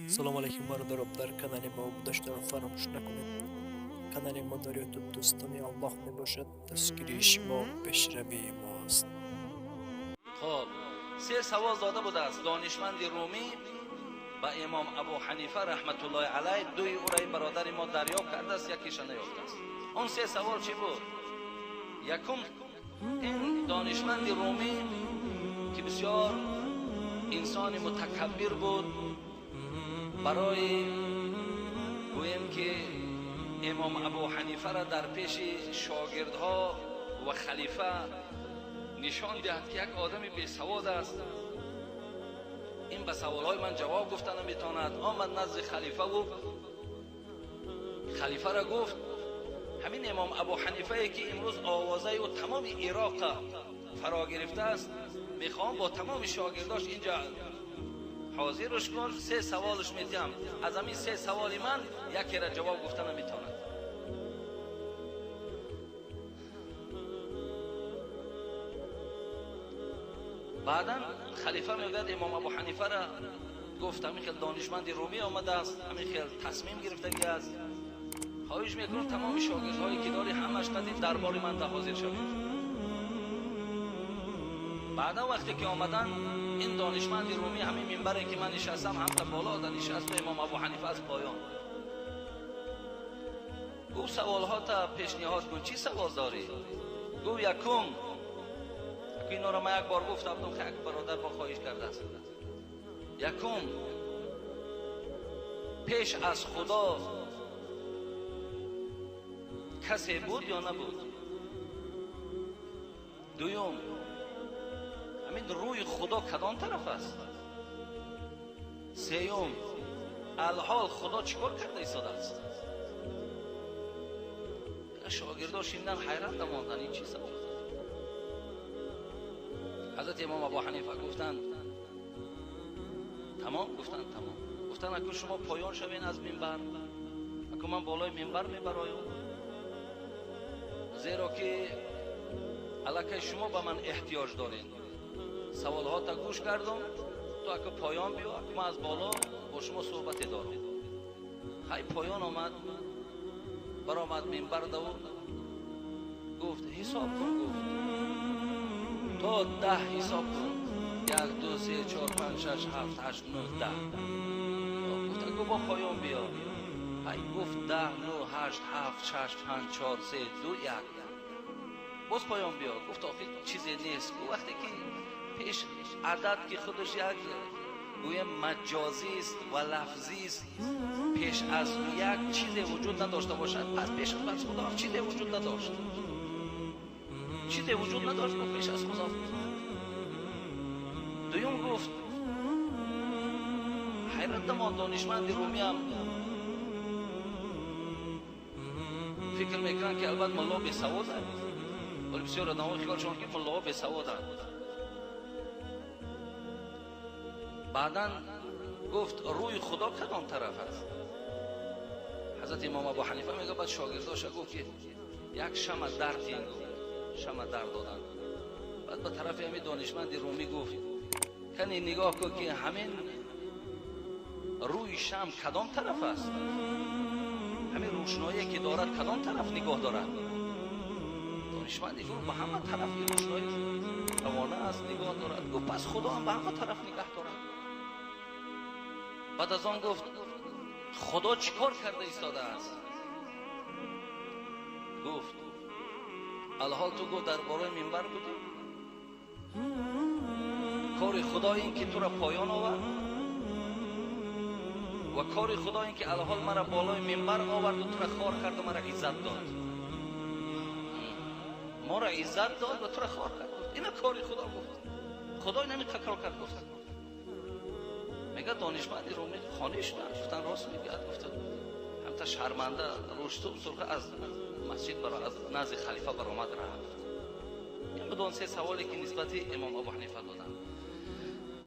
Салом алейкум, бародарон, дар канали мо обуна шуданро фаромӯш накунед. Канали мо дар Ютуб дӯстони Аллоҳ мебошад. Дастгирии шумо пешравии мост. Хоб, се савол дода будааст донишманди румӣ ба имом Абу Ҳанифа раҳматуллоҳи алайҳ. Дуи ӯро ин бародари мо дарёфт кардааст, якеша наёфтааст. Он се савол чӣ буд? Якум, ин донишманди румӣ, ки бисёр инсони мутакаббир буд, барои гӯем ки имом Абу Ҳанифаро дар пеши шогирдҳо ва халифа нишон диҳад, ки як одами бесавод аст, ин ба саволҳои ман ҷавоб гуфта наметавонад, омад назди халифаву халифаро гуфт: ҳамин имом Абу Ҳанифае, ки имрӯз овозаи ӯ тамоми Ироқа фаро гирифтааст, мехоҳам бо тамоми шогирдош инҷа ҳозирш кун, се саволш метиҳам, аз ҳамин се саволи ман якеро ҷавоб гуфта наметавонад. Баъдан халифа мегӯяд, имом Абу Ҳанифара гуфт: ҳамин хел донишманди румӣ омадааст, ҳамин хел тасмим гирифтагӣ аст, хоҳиш мекунам тамоми шогирдҳое ки дорӣ ҳамаш қадим дарбори ман да ҳозир шавед. Баъдан вақте ки омадан, ин донишманди румӣ ҳамин минбаре ки ман нишастам ҳамта боло да нишаст, имом Абу Ҳанифа аз поён. Гуфт: саволҳота пешниҳод кун, чӣ савол дорӣ? Гуфт: якум, инора ман як бор гуфтам, як бародар бо хоҳиш кардааст. Якум, пеш аз Худо касе буд ё набуд? Дуюм, ҳамин рӯи Худо кадом тараф аст? Сеюм, алҳол Худо чӣ кор карда истодааст? Шогирдо шиндан ҳайрат намонданд, ин чӣ савол? Ҳазрати имом Абу Ҳанифа гуфтанд: тамом? Гуфтанд: тамом. Гуфтанд: аку шумо поён шавен аз минбар, аку ман болои минбар мебароям, зеро ки аллакай шумо ба ман эҳтиёҷ доред. Саволҳота гӯш кардум, ту аку поён биё, аку ман аз боло бо шумо суҳбате дорам. Хай, поён омад, баромад минбар даву гуфт: ҳисоб кун, гуфт, то 10 ҳисоб кун, 1 2 3 4 5 6 7 8 9 10. Гуфт: аку бо поён биё. Ай, гуфт: 10 9 8 7 6 5 4 3 2 1. Боз поён биё. Гуфт: охи чизе нест. Гуфт: вақте ки пеш адад, ки худаш як гӯем маҷозист ва лафзист, пеш аз як чизе вуҷуд надошта бошад, пас пеш аз Худо чизе вуҷуд надошт. Чизе вуҷуд надошт, гуфт, пеш аз Худо. Дуюм гуфт, ҳайрат намонд донишманди румӣ ҳам, фикр мекунанд, ки албат мулло бесаводанд, вале бисёр одамҳо хиёлшон ки муллоҳо бесаводанд. Баъдан гуфт: рӯи Худо кадом тараф аст? Ҳазрати имом Абу Ҳанифа мегӯяд, баъд шогирдоша гуфт, ки як шама дар тин, гуфт, шама дар доданд. Баъд ба тарафи ҳамин донишманди румӣ гуфт: кани нигоҳ кун, ки ҳамин рӯи шам кадом тараф аст? Ҳамин рӯшноие ки дорад кадом тараф нигоҳ дорад? Донишманди гуфт: ба ҳама тараф ин рӯшноӣ равона аст, нигоҳ дорад. Гуфт: пас Худо ҳам ба ҳама тараф нигаҳ дорад. Баъд аз он гуфт: Худо чӣ кор карда истодааст? Гуфт: алҳол ту, гуфт, дар бораи минбар будӣ, кори Худо ин ки тура поён овард, ва кори Худо ин ки алҳол мара болои минбар оварду, тура хор карду мара иззат дод, моро иззат дод ва тура хор кард. Гуфт: ина кори Худо. Гуфт: Худо инами такрор кард. Гуфт, мегӯяд, донишманди румӣ хонӣ шуданд, гуфтанд: рост мегӯяд. Гуфта, ҳамта шарманда рӯшту сурха аз масҷид аз назди халифа баромад рафт. Ин буд он се саволе, ки нисбати имом Абу Ҳанифа доданд.